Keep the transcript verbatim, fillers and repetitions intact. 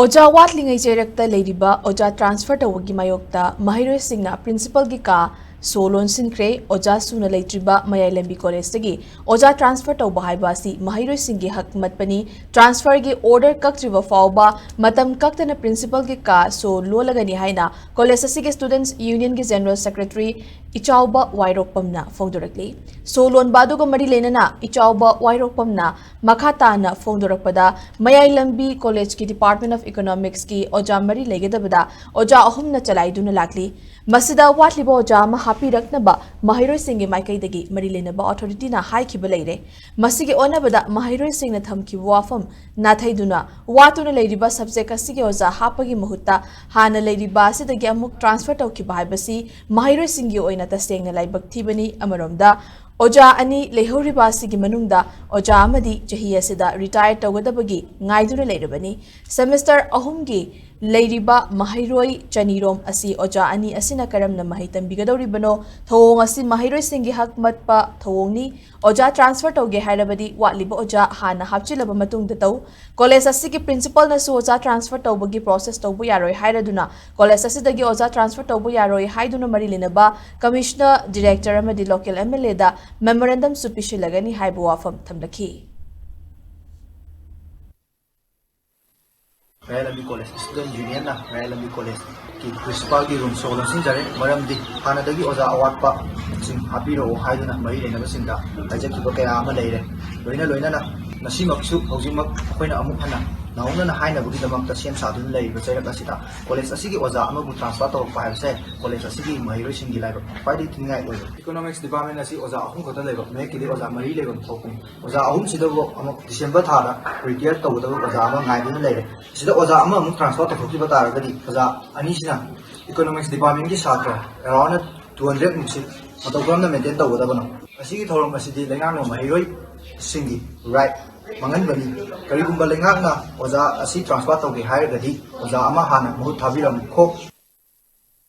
ꯑꯣꯖꯥ ꯋꯥꯠꯂꯤꯉꯩ ꯆꯩꯔꯛꯇ ꯂꯩꯔꯤꯕ ꯑꯣꯖꯥ ꯇ꯭ꯔꯥꯟꯁꯐꯔ ꯇꯧꯕꯒꯤ ꯃꯥꯌꯣꯛꯇ ꯃꯍꯩꯔꯣꯏꯁꯤꯡꯅ ꯄ꯭ꯔꯤꯟꯁꯤꯄꯜꯒꯤ ꯀꯥ ꯁꯣ ꯂꯣꯟꯁꯤꯟꯈ꯭ꯔꯦ꯫ ꯑꯣꯖꯥ ꯁꯨꯅ ꯂꯩꯇ꯭ꯔꯤꯕ ꯃꯌꯥꯏ ꯂꯝꯕꯤ ꯀꯣꯂꯦꯖꯇꯒꯤ ꯑꯣꯖꯥ ꯇ꯭ꯔꯥꯟꯁꯐꯔ ꯇꯧꯕ ꯍꯥꯏꯕ ꯑꯁꯤ ꯃꯍꯩꯔꯣꯏꯁꯤꯡꯒꯤ ꯍꯛ ꯃꯠꯄꯅꯤ꯫ ꯇ꯭ꯔꯥꯟꯁꯐꯔꯒꯤ ꯑꯣꯔꯗꯔ ꯀꯛꯇ꯭ꯔꯤꯕ ꯐꯥꯎꯕ ꯃꯇꯝ ꯀꯛꯇꯅ ꯄ꯭ꯔꯤꯟꯁꯤꯄꯜꯒꯤ ꯀꯥ ꯁꯣ ꯂꯣꯜꯂꯒꯅꯤ ꯍꯥꯏꯅ ꯀꯣꯂꯦꯖ ꯑꯁꯤꯒꯤ ꯁ꯭ꯇꯨꯗꯦꯟꯠꯁ ꯌꯨꯅꯤꯌꯟꯒꯤ ꯖꯦꯅꯔꯦꯜ ꯁꯦꯀ꯭ꯔꯦꯇꯔꯤ ꯏꯆꯥꯎꯕ ꯋꯥꯏꯔꯣꯛꯄꯝꯅ ꯐꯣꯡꯗꯣꯔꯛꯂꯤ꯫ ꯁꯣ ꯂꯣꯟꯕ ꯑꯗꯨꯒ ꯃꯔꯤ ꯂꯩꯅꯅ ꯏꯆꯥꯎꯕ ꯋꯥꯏꯔꯣꯛꯄꯝꯅ ꯃꯈꯥ ꯇꯥꯅ ꯐꯣꯡꯗꯣꯔꯛꯄꯗ, ꯃꯌꯥꯏ ꯂꯝꯕꯤ ꯀꯣꯂꯦꯖꯀꯤ ꯗꯤꯄꯥꯔꯠꯃꯦꯟꯠ ꯑꯣꯐ ꯏꯀꯣꯅꯣꯃꯤꯛꯁꯀꯤ ꯑꯣꯖꯥ ꯃꯔꯤ ꯂꯩꯒꯗꯕꯗ ꯑꯣꯖꯥ ꯑꯍꯨꯝꯅ ꯆꯂꯥꯏꯗꯨꯅ ꯂꯥꯛꯂꯤ꯫ ꯃꯁꯤꯗ ꯋꯥꯠꯂꯤꯕ ꯑꯣꯖꯥ ꯑꯃ ꯍꯥꯞꯄꯤꯔꯛꯅꯕ ꯃꯍꯩꯔꯣꯏꯁꯤꯡꯒꯤ ꯃꯥꯏꯀꯩꯗꯒꯤ ꯃꯔꯤ ꯂꯩꯅꯕ ꯑꯣꯊꯣꯔꯤꯇꯤꯅ ꯍꯥꯏꯈꯤꯕ ꯂꯩꯔꯦ꯫ ꯃꯁꯤꯒꯤ ꯑꯣꯟꯅꯕꯗ ꯃꯍꯩꯔꯣꯏꯁꯤꯡꯅ ꯊꯝꯈꯤꯕ ꯋꯥꯐꯝ ꯅꯥꯊꯩꯗꯨꯅ ꯋꯥꯠꯇꯨꯅ ꯂꯩꯔꯤꯕ ꯁꯕꯖꯦꯛ ꯑꯁꯤꯒꯤ ꯑꯣꯖꯥ ꯍꯥꯞꯄꯒꯤ ꯃꯍꯨꯠꯇ ꯍꯥꯟꯅ ꯂꯩꯔꯤꯕ ꯑꯁꯤꯗꯒꯤ ꯑꯃꯨꯛ ꯇ꯭ꯔꯥꯟꯁꯐꯔ ꯇꯧꯈꯤꯕ ꯍꯥꯏꯕꯁꯤ ꯃꯍꯩꯔꯣꯏꯁꯤꯡꯒꯤ ꯑꯣꯏꯅ ꯇꯁꯦꯡꯅ ꯂꯥꯏꯕꯛ ꯊꯤꯕꯅꯤ꯫ ꯑꯃꯔꯣꯝꯗ, ꯑꯣꯖꯥ ꯑꯅꯤ ꯂꯩꯍꯧꯔꯤꯕ ꯑꯁꯤꯒꯤ ꯃꯅꯨꯡꯗ ꯑꯣꯖꯥ ꯑꯃꯗꯤ ꯆꯍꯤ ꯑꯁꯤꯗ ꯔꯤꯇꯥꯌꯔ ꯇꯧꯒꯗꯕꯒꯤ ꯉꯥꯏꯗꯨꯅ ꯂꯩꯔꯕꯅꯤ꯫ ꯁꯦꯃꯤꯁꯇꯔ ꯑꯍꯨꯝꯒꯤ ꯂꯩꯔꯤꯕ ꯃꯍꯩꯔꯣꯏ ꯆꯅꯤꯔꯣꯝ ꯑꯁꯤ ꯑꯣꯖꯥ ꯑꯅꯤ ꯑꯁꯤꯅ ꯀꯔꯝꯅ ꯃꯍꯩ ꯇꯝꯕꯤꯒꯗꯧꯔꯤꯕꯅꯣ? ꯊꯧꯑꯣꯡ ꯑꯁꯤ ꯃꯍꯩꯔꯣꯏꯁꯤꯡꯒꯤ ꯍꯛ ꯃꯠꯄ ꯊꯧꯑꯣꯡꯅꯤ꯫ ꯑꯣꯖꯥ ꯇ꯭ꯔꯥꯟꯁꯐꯔ ꯇꯧꯒꯦ ꯍꯥꯏꯔꯕꯗꯤ ꯋꯥꯠꯂꯤꯕ ꯑꯣꯖꯥ ꯍꯥꯟꯅ ꯍꯥꯞꯆꯤꯜꯂꯕ ꯃꯇꯨꯡꯗ ꯇꯧ꯫ ꯀꯣꯂꯦꯖ ꯑꯁꯤꯒꯤ ꯄ꯭ꯔꯤꯟꯁꯤꯄꯜꯅꯁꯨ ꯑꯣꯖꯥ ꯇ꯭ꯔꯥꯟꯁꯐꯔ ꯇꯧꯕꯒꯤ ꯄ꯭ꯔꯣꯁꯦꯁ ꯇꯧꯕ ꯌꯥꯔꯣꯏ ꯍꯥꯏꯔꯗꯨꯅ ꯀꯣꯂꯦꯖ ꯑꯁꯤꯗꯒꯤ ꯑꯣꯖꯥ ꯇ꯭ꯔꯥꯟꯁꯐꯔ ꯇꯧꯕ ꯌꯥꯔꯣꯏ ꯍꯥꯏꯗꯨꯅ ꯃꯔꯤ ꯂꯩꯅꯕ ꯀꯃꯤꯁꯅꯔ, ꯗꯤꯔꯦꯛꯇꯔ ꯑꯃꯗꯤ ꯂꯣꯀꯦꯜ ꯑꯦꯝ ꯑꯦꯜ ꯑꯦꯗ ꯃꯦꯃꯣꯔꯦꯟꯗꯝꯁꯨ ꯄꯤꯁꯤꯜꯂꯒꯅꯤ ꯍꯥꯏꯕ ꯋꯥꯐꯝ ꯊꯝꯂꯛꯈꯤ꯫ ꯃꯌꯥꯏ ꯂꯝꯕꯤ ꯀꯣꯂꯦꯖ ꯁ꯭ꯇꯨꯗꯦꯟꯠ ꯌꯨꯅꯤꯌꯟꯅ ꯃꯌꯥꯏ ꯂꯝꯕꯤ ꯀꯣꯂꯦꯖꯀꯤ ꯄ꯭ꯔꯤꯟꯁꯤꯄꯥꯜꯒꯤ ꯔꯨꯝ ꯁꯣ ꯂꯣꯟꯁꯤꯟꯖꯔꯦ꯫ ꯃꯔꯝꯗꯤ ꯍꯥꯟꯅꯗꯒꯤ ꯑꯣꯖꯥ ꯑꯋꯥꯠꯄꯁꯤꯡ ꯍꯥꯞꯄꯤꯔꯛꯑꯣ ꯍꯥꯏꯗꯨꯅ ꯃꯔꯤ ꯂꯩꯅꯕꯁꯤꯡꯗ ꯍꯥꯏꯖꯈꯤꯕ ꯀꯌꯥ ꯑꯃ ꯂꯩꯔꯦ꯫ ꯂꯣꯏꯅ ꯂꯣꯏꯅꯅ ꯉꯁꯤꯃꯛꯁꯨ ꯍꯧꯖꯤꯛꯃꯛ ꯑꯩꯈꯣꯏꯅ ꯑꯃꯨꯛ ꯍꯟꯅ ꯅꯧꯍꯧꯅꯅ ꯍꯥꯏꯅꯕꯒꯤꯗꯃꯛꯇ ꯁꯦꯝ ꯁꯥꯗꯨꯅ ꯂꯩꯔꯤꯕ ꯆꯩꯔꯛ ꯑꯁꯤꯗ ꯀꯣꯂꯦꯖ ꯑꯁꯤꯒꯤ ꯑꯣꯖꯥ ꯑꯃꯕꯨ ꯇ꯭ꯔꯥꯟꯁꯐꯔ ꯇꯧꯔꯛꯄ ꯍꯥꯏꯕꯁꯦ ꯀꯣꯂꯦꯖ ꯑꯁꯤꯒꯤ ꯃꯍꯩꯔꯣꯏꯁꯤꯡꯒꯤ ꯂꯥꯏꯕꯛ ꯈ꯭ꯋꯥꯏꯗꯒꯤ ꯊꯤꯅꯤꯡꯉꯥꯏ ꯑꯣꯏꯕ꯫ ꯏꯀꯣꯅꯣꯃꯤꯛꯁ ꯗꯤꯄꯥꯔꯠꯃꯦꯟ ꯑꯁꯤ ꯑꯣꯖꯥ ꯑꯍꯨꯝ ꯈꯛꯇ ꯂꯩꯕ, ꯃꯍꯦꯛꯀꯤꯗꯤ ꯑꯣꯖꯥ ꯃꯔꯤ ꯂꯩꯐꯝ ꯊꯣꯛꯄꯅꯤ꯫ ꯑꯣꯖꯥ ꯑꯍꯨꯝꯁꯤꯗꯕꯨ ꯑꯃꯨꯛ ꯗꯤꯁꯦꯝꯕꯔ ꯊꯥꯗ ꯔꯤꯇꯥꯌꯔ ꯇꯧꯒꯗꯕ ꯑꯣꯖꯥ ꯑꯃ ꯉꯥꯏꯗꯨꯅ ꯂꯩꯔꯦ꯫ ꯁꯤꯗ ꯑꯣꯖꯥ ꯑꯃ ꯑꯃꯨꯛ ꯇ꯭ꯔꯥꯟꯁꯐꯔ ꯇꯧꯊꯣꯛꯈꯤꯕ ꯇꯥꯔꯒꯗꯤ ꯑꯣꯖꯥ ꯑꯅꯤꯁꯤꯅ ꯏꯀꯣꯅꯣꯃꯤꯛꯁ ꯗꯤꯄꯥꯔꯠꯃꯦꯟꯒꯤ ꯁꯥꯇ꯭ꯔ ꯑꯦꯔꯥꯎꯟ ꯇꯨ ꯍꯟꯗ꯭ꯔꯦꯗ ꯃꯨꯛꯁꯤ ꯃꯇꯧ ꯀꯔꯝꯅ ꯃꯦꯟꯇꯦꯟ ꯇꯧꯒꯗꯕꯅꯣ? ꯑꯁꯤꯒꯤ ꯊꯧꯔꯝ ꯑꯁꯤꯗꯤ ꯂꯩꯉꯥꯛꯅ ꯃꯍꯩꯔꯣꯏꯁꯤꯡꯒꯤ ꯔꯥꯏꯠ ꯃꯥꯡꯍꯟꯕꯅꯤ꯫ ꯀꯔꯤꯒꯨꯝꯕ ꯂꯩꯉꯥꯛꯅ ꯑꯣꯖꯥ ꯑꯁꯤ ꯇ꯭ꯔꯥꯟꯁꯐꯔ ꯇꯧꯒꯦ ꯍꯥꯏꯔꯒꯗꯤ ꯑꯣꯖꯥ ꯑꯃ ꯍꯥꯟꯅ ꯃꯍꯨꯠ ꯊꯥꯕꯤꯔꯝꯈꯣ꯫